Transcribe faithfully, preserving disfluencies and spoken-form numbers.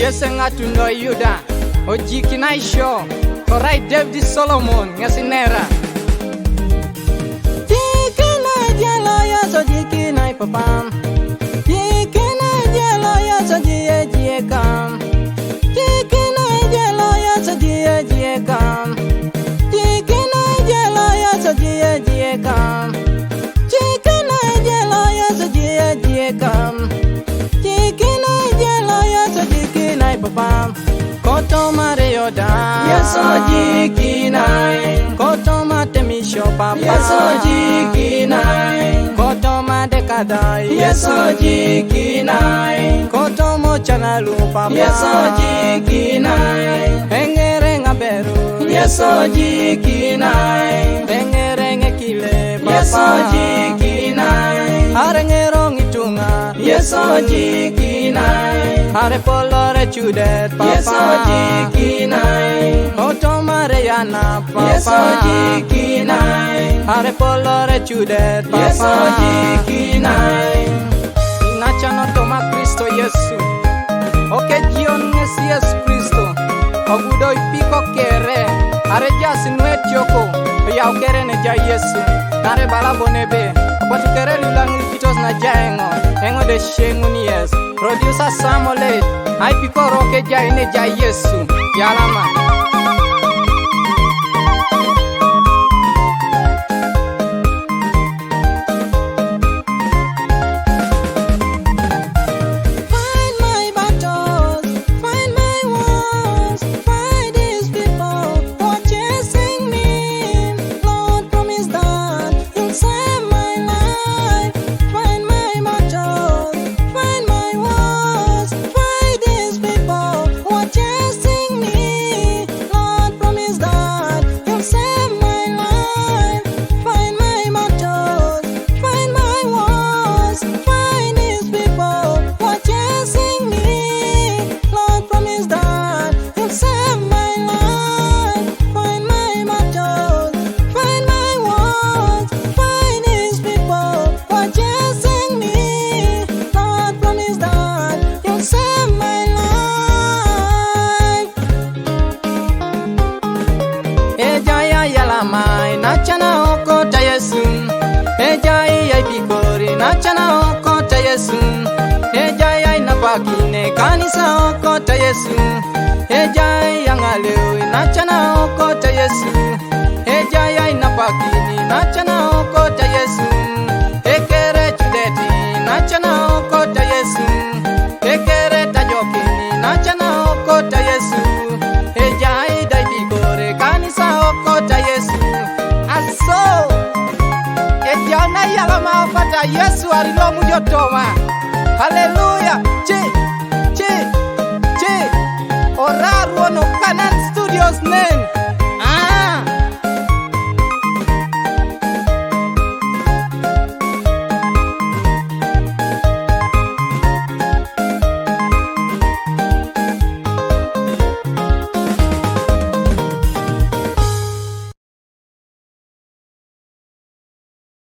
Yesu ŋatundö Yuda, o jikinai sio, korai David Solomon ŋesi nera. Jikinai dialo Yesu, jikinai papam. Jikinai dialo Yesu, jie jie kam. Jikinai dialo Yesu, jie jie kam. Jikinai dialo Yesu, jie jie kam. Jikinai dialo Yesu, jie jie kam. Jikinai dialo Yesu, jikinai papam. Kotoma re Yuda. Yesu jikinai. Kotoma temisio papa. Yesu jikinai. Kotoma dekadai. Yesu jikinai. Kotomo chanalu papa. Yesu jikinai. Eŋere ŋaberu. Yesu jikinai. Eŋere ŋekile papa. Yesu jikinai. Are ŋero ŋituŋa. Yesu jikinai. Are polore cudet papa. Yesu jikinai. Otomare yana papa. Yesu jikinai. Are polore cudet papa. Yesu jikinai. Nacan otoma Kristo Yesu. Oke jion ŋes Yesu Kristo. Ogudo ipiko kere. Are jas nuet yoko. Oyau kere ne ja Yesu. Nare bala bonebe. Obotu kere lulaŋ ikitos na ja eŋo. Eŋo de sheŋun yes. Producer Sam Ole, ai pikoro ke jai ne jai Yesu, yalama. Find my battles, find my wars, fight these people who are chasing me. Lord, promise that You'll save my life. Find my battles, find my wars, fight these people who are chasing me. Lord, promise that you'll save my life. Find my battles, find my wars, fight these people who are chasing me. Lord, promise that You'll save my life. Find my battles, find my wars, fight these people who are chasing me. Lord, promise that you'll save my life. Ejai ayalama, inacana okota Yesu. Ejai aipikori, inacana okota Yesu. Ejai ainapakine kanisa okota Yesu. Ejai aŋaleu inacana okota Yesu. Ejai ainapakini inacana okota Yesu. Ekere cudeti inacana okota Yesu. Ekere tajokin inacana okota Yesu. Ejai daibikore kanisa okota Yesu. Aso. Ejana yalama okota Yesu arilo mujotoma. Haleluya. Ci, ci, ci. Oraruono Canaan Studios nen.